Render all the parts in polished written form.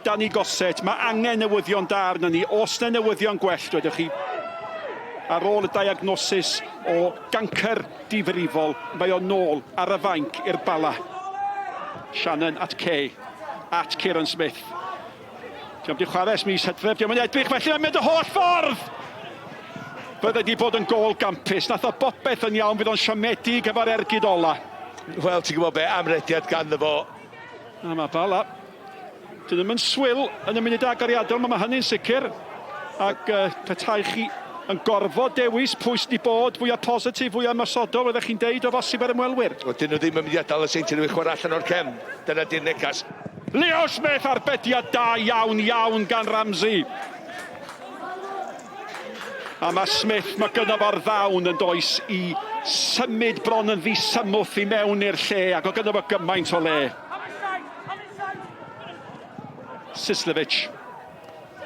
Danny Gossett, mae angen newyddion da arnon ni. Oes 'na newyddion gwell, dwedwch chi? Ar ôl y diagnosis o gancr difrifol, mae o nôl ar y fainc i'r Bala. Shannon at Kay, at Kieran Smith. Dio'm 'di chwarae ers mis Hydref, dio'm yn edrych felly, mae'n mynd y holl ffordd! Bydde 'di bod yn gôl gampus, nath o bopeth yn iawn, fydd o'n siomedig efo'r ergyd ola. Wel, ti'n gwybod be, am rediad ganddo fo. A mae Bala, dyn nhw'm yn swil yn y munud agoriadol, mae hynny'n sicr. Ac uh, petai chi yn gorfod dewis pwy sydd wedi bod fwyaf positif, fwyaf ymosodol, oeddech chi'n deud o bosib ar ymwelwyr. Wel, dyn nhw ddim yn mynd i adael y Seintiau Newydd chwarae allan o'r cefn. Dyna di'r negas. Leo Smith, arbediad da iawn, iawn gan Ramsey. A mae Smith, mae gynno fo'r ddawn yn does i symud bron yn ddisymwth i mewn i'r lle ac o gynno fo gymaint o le. Sislevic.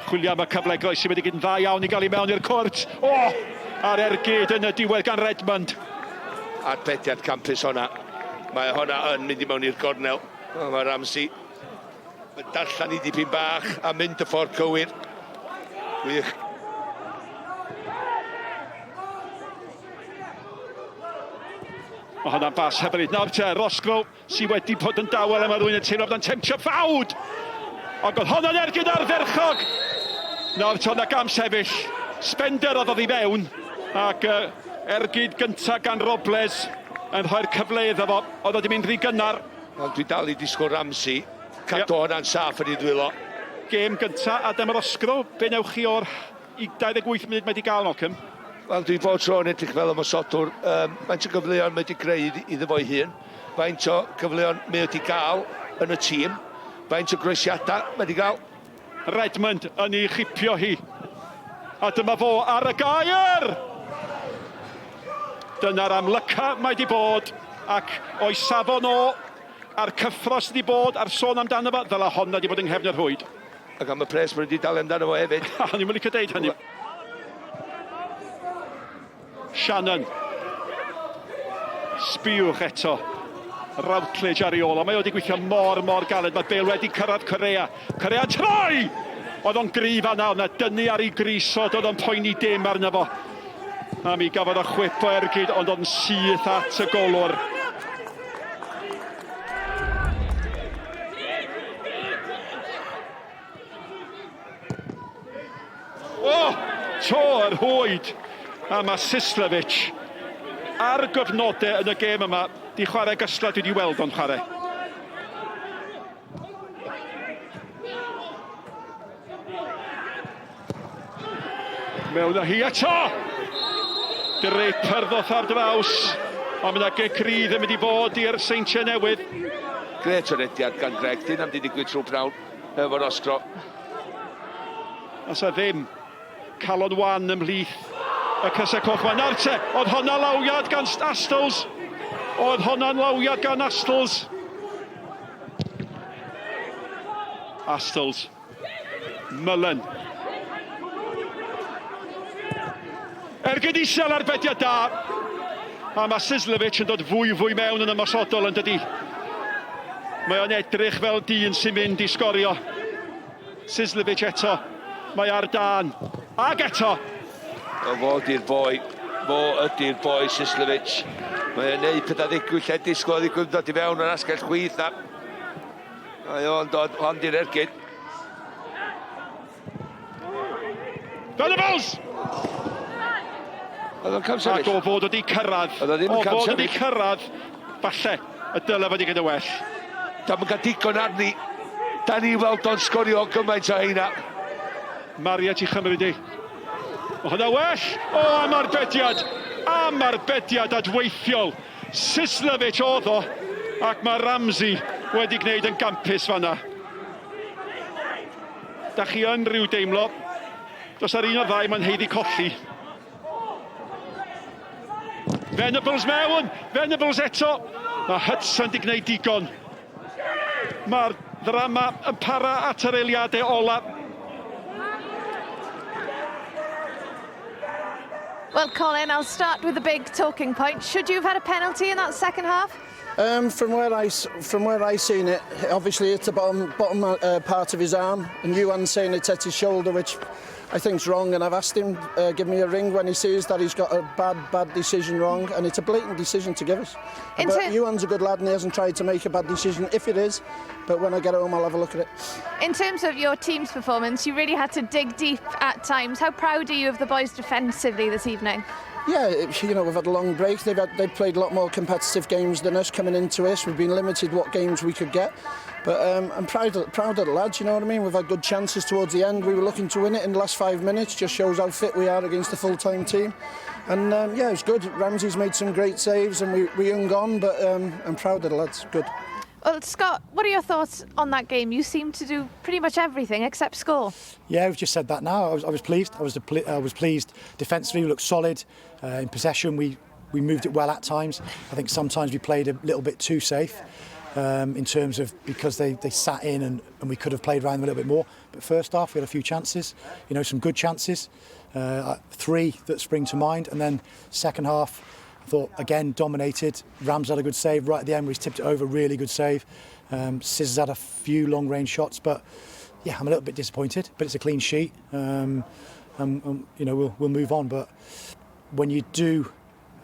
Chwilio am y cyfle groesi wedi gyd yn dda iawn i gael i mewn i'r cwrt. O! A'r ergyd yn y diwedd gan Redmond. Arbediad campus honna. Mae honna yn mynd i mewn i'r gornel. Mae Ramsey yn darllen i dipyn bach a mynd y ffordd cywir. Gwych. Mae hwnna'n bas hyfryd. Nawr te, Roscoe sydd wedi bod yn dawel a mae rhywun yn teimlo bod o'n temtio ffawd. Ond oedd honno'n ergyd ardderchog. Nawr te, o'na gam sefyll. Spender oedd oddi fewn ac uh, ergyd gyntaf gan Robles yn rhoi'r cyfle iddo fo. Oedd o wedi mynd rhy gynnar. Ond dwi dal i disgwyl Ramsey cadw yep. hwnna'n saff yn ei ddwylo. Gêm gynta Adam Roscrow, be newch chi o'r 28 munud mae wedi gael, Malcolm? Wel, dwi bob tro yn edrych fel ymosodwr. Um, faint o gyfleon mae wedi greu iddo fo'i hun? Faint o gyfleon mae wedi gael yn y tîm? Faint o groesiadau mae wedi gael? Redmond yn ei chipio hi. A dyma fo ar y gair! Dyna'r amlyca mae 'di bod, ac o'i safon o, a'r cyffro sydd 'di bod, a'r sôn amdano fo, ddyla honna 'di bod yng nghefn y rhwyd. Ac am y pres maen nhw 'di dalu amdano fo hefyd. O'n i'm yn licio deud hynny. Shannon. Sbiwch eto. Routledge ar ei ôl, ond mae o wedi gweithio mor, mor galed. Mae Bale wedi cyrraedd Correa. Correa troi! Oedd o'n gryf fan'na, oedd 'na dynnu ar ei grys o, doedd o'n poeni dim arno fo. A mi gafodd o chwip o ergyd, ond oedd yn syth at y golwr. O! To yr hwyd! A mae Sislevic ar gyfnodau yn y gêm yma di chwarae gysla dwi wedi weld o'n chwarae. Mewn â hi eto! Draper ddoth ar draws, ond mae yna gic rydd yn mynd i fod i'r Seintiau Newydd. Gret o rediad gan Greg, dyn am di digwydd trwy pnawn efo Roscro. Os a ddim calon wan ymhlith y crysau coch ma. Nawr te, oedd honna lawiad gan Astles. Oedd honna'n lawiad gan Astles. Astles. Mullen. Ergyd isel arbediad da. A mae Sislevic yn dod fwy fwy mewn yn ymosodol yn dydi. Mae o'n edrych fel dyn sy'n mynd i sgorio. Sislevic eto. Mae ar dân. Ag eto. O fo ydy'r boi. Fo ydy'r boi Sislevic. Mae o'n neud pethau ddigwydd lle disgwyl ddigwydd dod i fewn o'r asgell chwith na. Mae o'n dod ond i'r ergyd. Venables! Oedd o'n camsefyll. Ac o fod wedi cyrraedd. Oedd o ddim yn camsefyll. O fod wedi cyrraedd, falle, y dyle fod wedi gyda well. Da yn cael digon arni. Da ni weld o'n sgorio gymaint o heina. Maria ti chymryd di. O hwnna well! O, am arbediad! Am arbediad adweithiol! Sislevic oedd o, ac mae Ramsey wedi gwneud yn gampus fanna. Da chi yn rhyw deimlo, does ar un o'r ddau mae'n haeddu colli. Venables mewn, Venables eto. Mae Hudson di gwneud digon. Mae'r ddrama yn para at yr eiliadau ola. Well, Colin, I'll start with the big talking point. Should you have had a penalty in that second half? From where I seen it, obviously it's the bottom part of his arm, and Ewan's saying it's at his shoulder, which I think's wrong. And I've asked him give me a ring when he sees that he's got a bad decision wrong, and it's a blatant decision to give us. But Ewan's a good lad, and he hasn't tried to make a bad decision if it is. But when I get home, I'll have a look at it. In terms of your team's performance, you really had to dig deep at times. How proud are you of the boys defensively this evening? Yeah, we've had a long break. They've played a lot more competitive games than us coming into this. We've been limited what games we could get. But I'm proud of the lads, you know what I mean? We've had good chances towards the end. We were looking to win it in the last 5 minutes. Just shows how fit we are against the full-time team. And yeah, it's good. Ramsey's made some great saves and we hung on, but I'm proud of the lads. Good. Well, Scott, what are your thoughts on that game? You seem to do pretty much everything except score. Yeah, we've just said that now. I was pleased. I was pleased defensively. We looked solid. In possession, we moved it well at times. I think sometimes we played a little bit too safe in terms of because they sat in and we could have played around them a little bit more. But first half, we had a few chances, you know, some good chances. 3 that spring to mind. And then second half, I thought, again, dominated. Rams had a good save right at the end where he's tipped it over, really good save. Scissors had a few long-range shots, but yeah, I'm a little bit disappointed, but it's a clean sheet. And you know, we'll move on. But when you do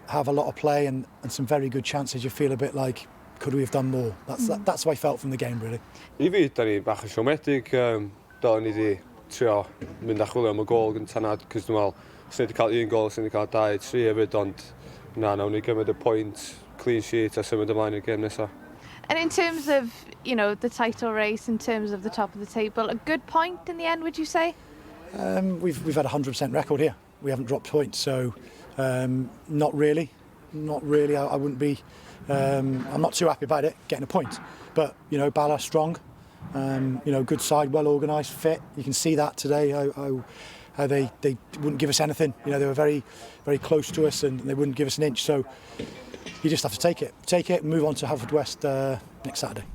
have a lot of play and some very good chances, you feel a bit like, could we have done more? That's how I felt from the game, really. I fi, da ni bach yn siomedig. Dylen ni wedi trio mynd a chwilio am y gôl gyntaf na, cos dwi'n meddwl, os ni wedi cael un gôl, os ni wedi cael 2, 3 hefyd, ond na, nawn ni gymryd y pwynt, clean sheet a symud ymlaen i'r gêm nesaf. And in terms of, you know, the title race, in terms of the top of the table, a good point in the end, would you say? We've had a 100% record here. We haven't dropped points, so not really. Not really. I wouldn't be. I'm not too happy about it, getting a point. But, you know, Bala strong. You know, good side, well organised, fit. You can see that today, how they wouldn't give us anything. You know, they were very, very close to us and they wouldn't give us an inch. So you just have to take it. Take it and move on to Haverfordwest next Saturday.